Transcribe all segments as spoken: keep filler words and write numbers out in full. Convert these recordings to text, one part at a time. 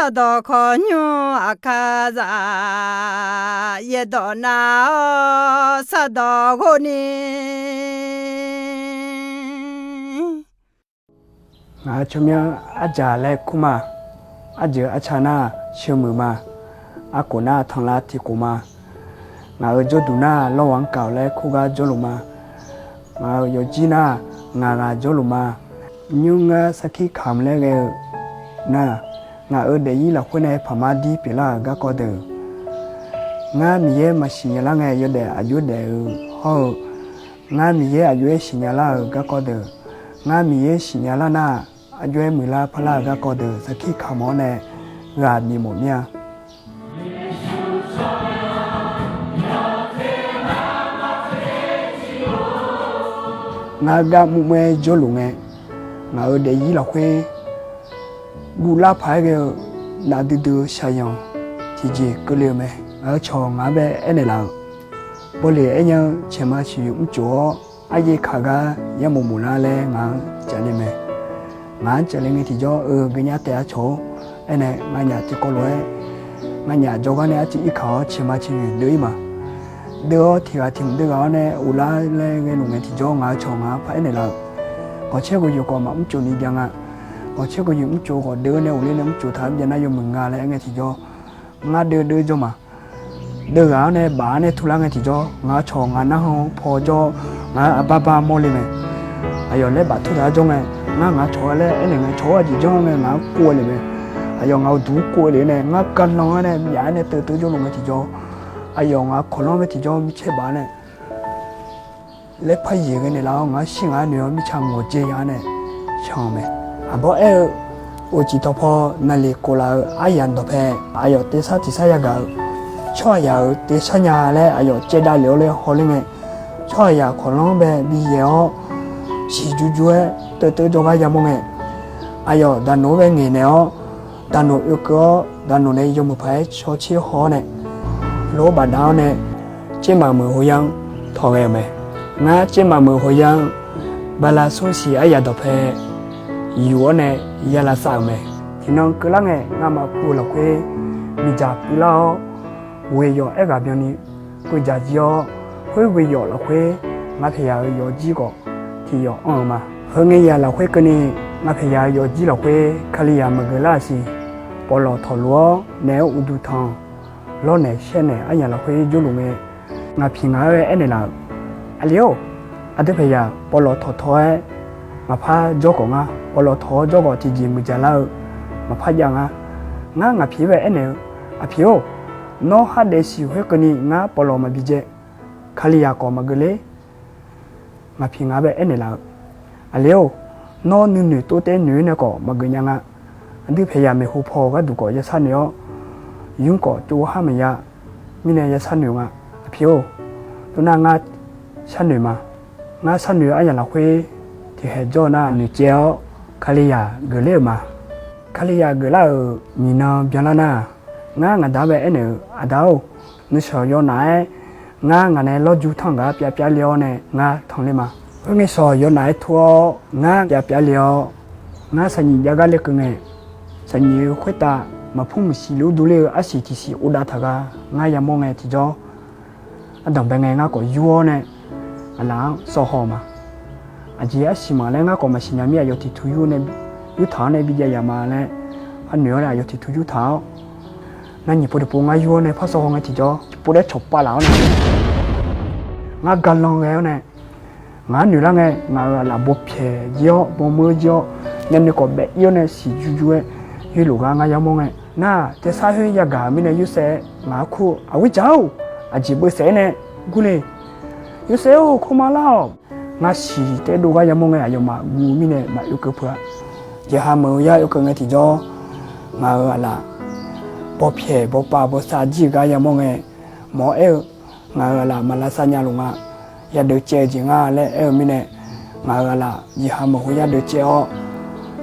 Sardawq khawqnymr aqkar zaq, yaerdawq nav-awr sardawq ghov ni. Ngaq-euq tsawrmyanr arjaq laer kur ma. Arjeuq arca nar sheuqmuiq ma. Arkof nar tanqlav tiqkof ma. Ngaq-euq jawrduq nar lawrghaq-anr kaq-awq laer kur gar jawrluf ma. Ngaq-euq yawfjir nar ngaq ghaq jawrluf ma. Nymr ngar sarkir kamq laer ghae-eu nar, ngaq-euq daefzir lafkhoer nae paqmar dir pyeuflar-euq garkawv deuq, ngar Miqyaer maqsiq nya lar ngae yawdaef aqjox daef-eu hawr-eu, ngar Miqyaer aqjox-aer siqnya lar-euq garkawv deuq, ngar Miqyaer siqnya lar nar, aqjox-aer muiqlar parlar-euq garkawv deuq sarkir kamq-awr nae ghaq bifmawf mir-a. Ngar gar mrmr-aer jawrluf ngae, ngaq-euq daefzir lafkhoer guvlar paq-aer ghae-eu nafdui dui-eu shaqzanq tiqjeq keuvle-eu mae. Ngaq-euq cawq ngaq-anr bae aernaeq laf-euq, bawleq aernya-eu caeqma ciqyoeq mrcof-awr, aryaer kaq gar yar mof mof lar laer ngaq-anr cavle mae. Ngaq-anr cavle ngae tiqjawr, eu, geunya taef-a cawq-or, aernae nganyaf tiqkawv lof-aer, nganyaf jawrgar nae arcuiv irkaq-awr caeqma ciqyoeq deuv-ir ma. Deuv-awr tiq ghaq tiq mq deuv ghaq-awr nae uvlar laer ghaeluf ngae tiqjawr, ngaq-euq cawq ngaq-anr par aernaeq laf-euq, ghawqcaer ghawqyoeq khawf maqmr cof ni jav nga. Ghawqcaer ghawqyoeq mr cof khawf deuv-eu nae uvler nae mr cof taq-a byav nar yawmuiq nga laer aer ngae tiqjawr, ngar deuv deuv jawr ma. Deuv ghaq-awr nae baf-awr nae turlar ngae tiqjawr, ngaq-euq cawq ngaq narhaq paw jawr, ngaq-euq aqbar bar mawrle mae. Aqyawf laer baf tur taq-a jawr ngae, ngar ngaq-euq cawq-a laer aernaeq ngae, cawq-or aqjeq janr ngae ngaq-anr kov-a le mae. Aqyawf ngaq-euq duq-anr kov-a le nae ngar garlanr-awr nae myaf-aer nae teuv teuv jawrluf ngae tiqjawr, aqyawf ngaq-euq kawqlanr mae tiqjawr micaer baf-awr nae laer par yaeq ghae naeqlaf-awr, ngaq-anr shir ngaq-anr noeq-awr mirtsa ngawqdzae ya-awr nae can-eu mae. Aqbawr aer-eu, uqcif tawqpaw naqliq kof laf-euq aryamq dawqpae, aqyawf tersar tiqsar yagaq-eu tsawrhaqzaq-euq tersar nya laer aqyawf caevdav lef-awr laer hawler ngae, tsawrhaqzaq kawqlanr bae bi yaeq-awr, siqju ju-aer teuv teuv jawrgar yamawr ngae, aqyawf daqnoq-anr bae ngaeqnaeq-awr, daqnoq oekeuv-awr, daqnoq nae yawmuiq paq-aer cawtser haw-awr nae, lof-aer bafdav-awr nae, tsermaf meuq hoya-anr tawq ghae-euq mae. Ngar tsermaf meuq hoya-anr bala smr siq aryamq dawqpae yuf-awr nae ya lavsav-euq mae. Tiqnan keuvlar ngae, ngamaf pu-eu lafkhoer miqdzaq puivlar-awr, ghoeq yawf aerghaq byanni keuv dzaq jir-awr, khoer ghoeq yawf lafkhoer ngaq paeqyaq-euq yawfjir khawf tiq yawf anr-eu ma. Heu ngae yaq lafkhoer keuvni, ngaq paeqyaq-euq yawfjir lafkhoer Kalizaq maqgeuf lar-aq siq, pawqlawq tawqluf-awr naeq-aer uqduq tanq, lawrnaeq shaernaeq aryamq lafkhoer jawrluf ngae, ngaq piq ngaq-anr aernaeq laf-euq, aqli-or, aqdui paeqyaq pawqlawq tawqtawq-aer maqpar jawr khawf ngar, pawqlawq tawq-awr jawr khawf tiqjeq muiqdzaq lar-eu maqpar jav ngar. Ngar ngaq piq-anr bae aernaeq-eu, aqpiq-or, nawr khardaef siq khoer keuvni ngar pawqlawq maqbi dzae, Kalizaq khawf maqgeuf ler. Ngaq piq ngaq-anr bae aernaeq laf-eu, aqli-or, nawr nuinoeq tov taev noeq-aer nae khawf maqgeuf nya nga. Aqdui paeqyaq maeqhu paw-eu gharduq khawf ya sharnoeq-awr, nymr khawf tsov har maqya mirnae ya sharnoeq nga. Aqpiq-or, tov nar ngar sharnoeq ma. Ngar sharnoeq-eu aryamq lafkhoer tiqkhaeq jawr-eu nar noeqtsaev-awr Kalizaq geufler-euq ma. Kalizaq geuflar-euq nyiq nan byanlar nar, ngar ngaq da-anr bae aernaeq-eu, aqda-or, nuishawq yawnaf-aer ngar ngaq nae lawrju tanr-eu gar pyavpyav le-awr nae ngar tanqler ma. Khoerngae shawq yawnaf-aer tur-awr ngar pyavpyav le-awr, ngar saqnyiq jav gar lekeuv ngae, saqnyiq-eu khoertav maqpur maqsiq luf dur ler-eu arsiq tiqsiq uvdav taq gar ngar yamawr ngae tiqjawr, ardanqbae ngae ngar khawf yur-awr nae aqlaf-anr sawv haw-eu ma. Aqjeq arsiq maqlaer ngar khawf maqsiq nya mir aqyawf tiq tu yur nae, yurtaq-awr nae bijav yaf ma laer, arnoeq-awr nae aqyawf tiq tu yurtaq-awr, nar nyiq pov tiqpov ngar yur-awr nae par sawv haw ngae tiqjawr, tiqpov laer cawqpav laf-awr nae, ngar garlanr ghae-awr nae, ngaq-anr noeq lar ngae, ngaq-euq aqlaf bawpyaeq jir-awr, bawmeur jir-awr, myavnuiv khawf baef ir-awr nae siqju ju-aer, yoerluf gar ngar yamawr ngae, nar-aq tersar khoer yagaq-euq mirnae yorsaev-aer ngaq-anr kur-eu, aqghoer dzaq-or, aqjeq beusaef nae gurle, yorsaev-or, kawrma lar-awq. Ngar siq taedov gar yamawr ngae, aqyawfmaf guv mirnae maqoekeuv peuq-a. Jeqha meuq-eu yar oekeuv ngae tiqjawr, ngaq-euq aqlaf bawpyaeq bawpav bawsav jir-eu gar yamawr ngae, mawq-awr aer-eu, ngaq-euq aqlaf maq lavsav nya luf nga. Yadeuv caev-eu jeq nga laer aer-eu mirnae, ngaq-euq aqlaf jeqha meuq khoer yar deuv caev-awr,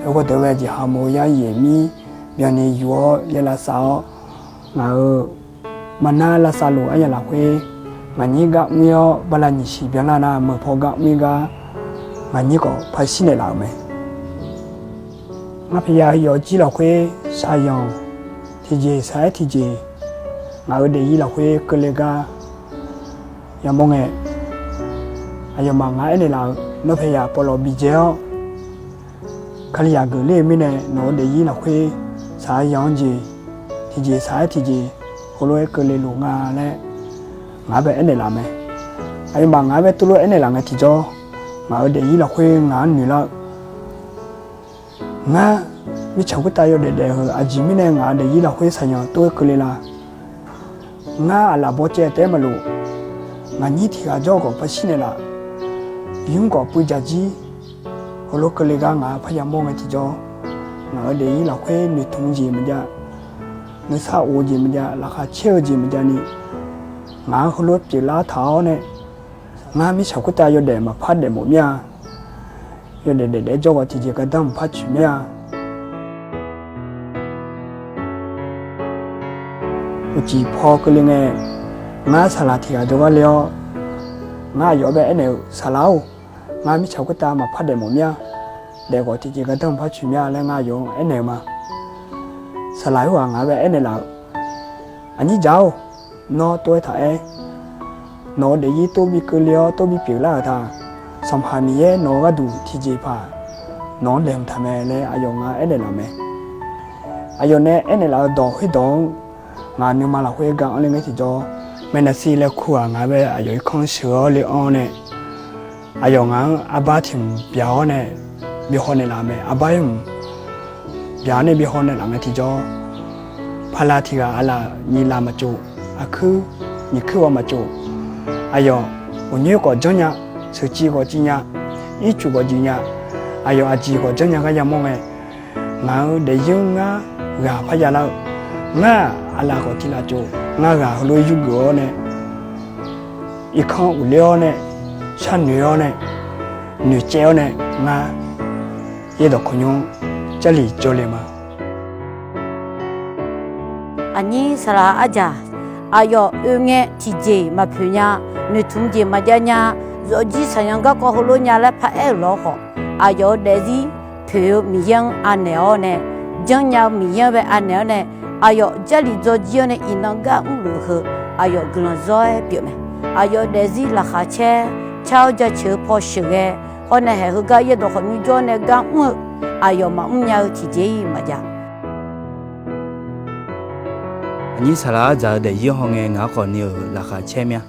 heugar deuq ghae jeqha meuq khoer yar yaeq mir byanni yuf-awr ya lavsav-awr, ngaq-euq maqnar lavsav luf aryamq lafkhoer, ngaqnyir gar mr-ir-awr bala nyiq siq byanlar nar meuq paw gar mr-ir gar, ngaqnyir khawf par shir naeqlaf-euq mae. Ngaq paeqyaq-euq yawfjir lafkhoer shaqyanq Tiqjeq saq-aer tiqjeq, ngaq-euq daefzir lafkhoer keuvle gar yamawr ngae, aqyawfmaf ngar aernaeq laf-euq, Nawr paeqyaq pawqlawq bijae-awr, Kalizaq geufler-eu mirnae nawq-euq daefzir lafkhoer saq-aer ya-anr jeq, tiqjeq saq-aer tiqjeq heulof-aer keuvle luf nga laer ngaq-anr bae aernaeq laf mae. Aqyawfmaf ngaq-anr bae tuvlof-aer aernaeq laf ngae tiqjawr, ngaq-euq daefzir lafkhoer ngaq-anr noeq lar-eu, ngar mirtsaq khoertav yawdaef daef-eu aqjeq mirnae ngaq-euq daefzir lafkhoer saqyanq tov-aer keuvle la? Ngar aqlaf bawcaev taef-aer maqlof, ngaq nyir tiq ghaq jawr khawf par shir naeq laf, yur khawf puiv dzaq jir, heulof keuvle gar ngaq-anr parya mawr ngae tiqjawr, ngaq-euq daefzir lafkhoer noeqtmq jeq maqjav, nuisar of-eu jeq maqjav, laqkhaq caer-eu jeq maqjavni, ngaq-anr heulof pyeuflar taq-awr nae, ngar mirtsaq khoertav yawdaef maqpar daefmawf mir-a. Yawdaef daefdaef-aer jawr khawf tiqjeq gardanr maqpar coeq mir-a. Uqcif paw keuvle ngae, ngar saqlaq tiq ghaq jawrgar le-awr, ngar aqyawf-anr bae aernaeq-eu, Saqlaq-or, ngar mirtsaq khoertav maqpar daefmawf mir-a. Daef khawf tiqjeq gardanr maqpar coeq mir-a laer ngar aqyawf-anr aernaeq-eu ma. Saqlaq khoerghaq ngaq-anr bae aernaeq laf-eu, Aqnyir dzaq-or, nawr tov-aer taq aer, nawq-euq daefzir tov bi keuvle-awr tov bi pyeuflar-euq ta. Sanqpaq Miqyaer nawq-eu gharduq tiqjeqpaq nawq-anr laeqhmq taq mae laer aqyawf ngar aernaeq laf mae. Aqyawf nae aernaeq laf-eu dawq khoerdawq-anr ngaq nuima lafkhoer ga anr le ngae tiqjawr, Maeqnaqsiv laer kur-aq ngaq-anr bae aqyawf irkanr sheuq-awr le anr nae, aqyawf ngaq-anr arbar tiq hmq byaq-awr nae bi haw naeqlaf mae. Arbar ir hmq byaq-awr nae bi haw naeqlaf ngae tiqjawr, pala tiq ghaq aqlaf nyiq laf maqtsof, aqkuir nyiq kuir ghawv maqtsof, aqyawf uqnyoer khawf janrnya, sheuqciv khawf civ nya, ircuf khawf juif nya, aqyawf aqjeq khawf janrnya gar yamawr ngae, ngaq-euq daefzir-anr ngar ghaq parya lar-eu, ngar-aq aqlaf khawf tiq laf tsof, ngar ghaq heulof-aer yurgeuf-awr nae, irkanr uqler-awr nae, sharnoeq-awr nae, noeqcaev-awr nae, ngar yaerdawq khawqnymr Jarlif jawrle ma. Aqnyir saqlaq arjaq, aqyawf oe ngae tiqjeq maqpoeq nya, noeqtmq jeq maqjav nya, zawqjir saqyanq garkawv heulof nya laer paraer-euq lawr khawf, aqyawf-euq daefzir poeq-eu Miqyaer-anr anaeq-awr nae, janrnya-eu Miqyaer-anr bae anaeq-awr nae, aqyawf Jarlif dzawjir-awr nae iqnan gar mrluf heu, aqyawf guiqlanq zawr-aer pyeuf mae. Aqyawf daefzir laqkhaq caer, car-awr jaceuq-eu paw sheuqghae, hawr nae haeq heugar yaerdawq khawqnymr jawr nae gar mr-eu, aqyawf maqmr nya-eu tiqjeq-iq maqjav. Aqnyir saqlaq arjaq-eu daefzir hawngae ngaq-anr khawf ni-euq laqkhaq caer mir-a.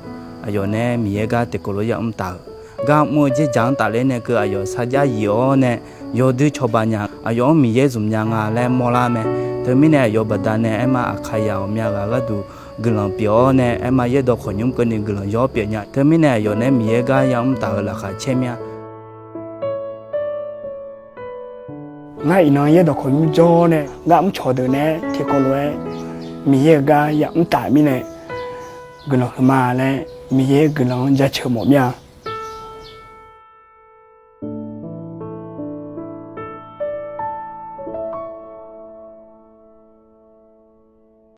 Aqyawf nae Miqyaer gar tiqkawv lof yamr taf-euq, gar mr-eu dzerdzaq-anr tafler nae keuv aqyawf sarjax yif-awr nae yawdoer cawba nya, aqyawf-anr Miqyaer zmq nya nga laer mawrlar mae. Teumirnae aqyawf baqdanae aerma Aqkaqzaq ghawqmya ghaq gharduq guiqlanq pyeuf-awr nae, aerma yaerdawq khawqnymr keuvni guiqlanq yawr pyeuf nya. Teumirnae aqyawf nae Miqyaer gar yamr taf-euq laqkhaq caer mir-a. Ngar iqnan yaerdawq khawqnymr jawr nae gar mrcawq deuq nae-aer tiqkawv lof-aer Miqyaer-euq gar yamr taf mirnae guiqlanq huiqma laer Miqyaer guiqlanq-anr jaceuq mawf mir-a.